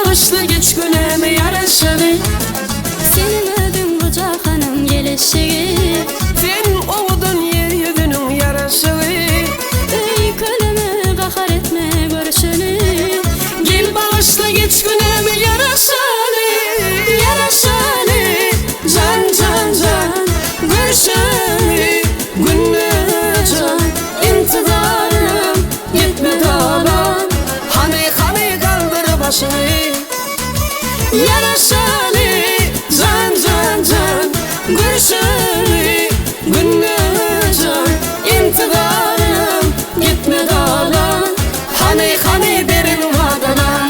bagyşla geç günämi ýaraşaly. Seniň özüň bu jahanyň gelişigi. Sen owadan ýer ýüzüniň ýaraşygy. Öýkeleme gahar etme görüşeli. Gel bagyşla geç günämi ýaraşaly. Ýaraşaly jan jan jan görüşeli günde jan intizarym ýetme dalan. Hany hany galdyr başyňy. Ýaraşaly jan jan jan görüşeli günde jan intizarym gitme dalan. Hany hany beren wadalan.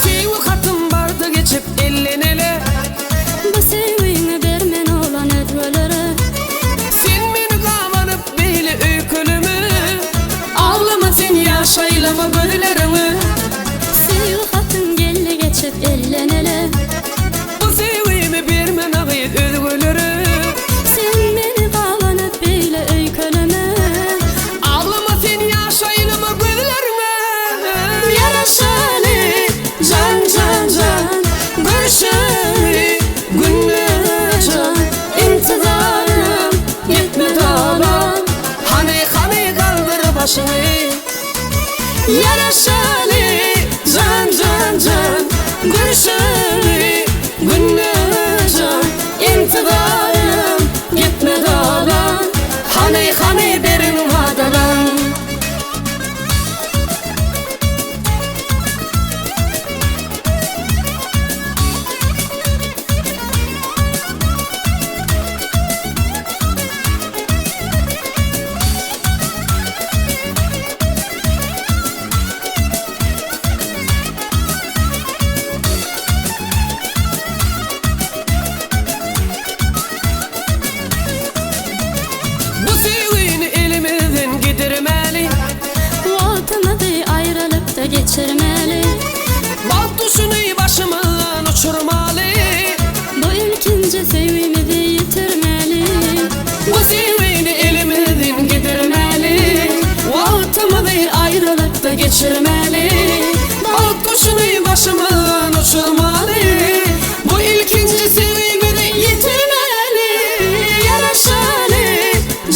Söýgi hatym bardy geçip elden ele. Bu söýgiňi bermen oglan özgelere. Sen meni gabanyp beýle öýkeleme. Aglama sen ýaş aýlama gözleriňi. Söýgi hatym geldi geçip elden ele. Bu söýgimi bermen agyz özgelere. Sen meni gabanyp beýle öýkeleme. Aglama sen ýaş aýlama gözleriňi. Ýaraşaly jan jan jan görüşeli günde jan intizarym ýetme dalan. Hany hany galdyr başyňy. Ýaraşaly jan jan jan görüşeli günde jan intizarym ýetme dalan. Hany hany beren wadalan. Bu söýgini elimizden gidirmeli. Wagtymyzy aýralykda geçirmeli. Bagt guşuny başymyzdan uçurmaly. Bu ilkinji söýgimizi ýitirmeli. Bu söýgini elimizden gidirmeli. Wagtymyzy aýralykda geçirmeli. Bagt guşuny başymyzdan uçurmaly. Bu ilkinji söýgimizi ýitirmeli. Ýaraşaly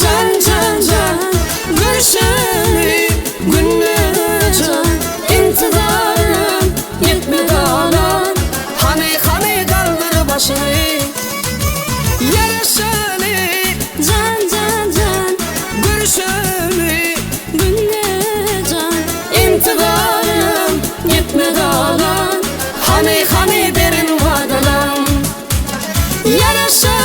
jan jan jan görüşeli günde jan intizarym ýetme dalan. Hany hany galdyr başyňy. Ýaraşaly Jan jan jan görüşeli günde jan intizarym ýetme dalan. Hany hany beren wadalan. Ýaraşaly.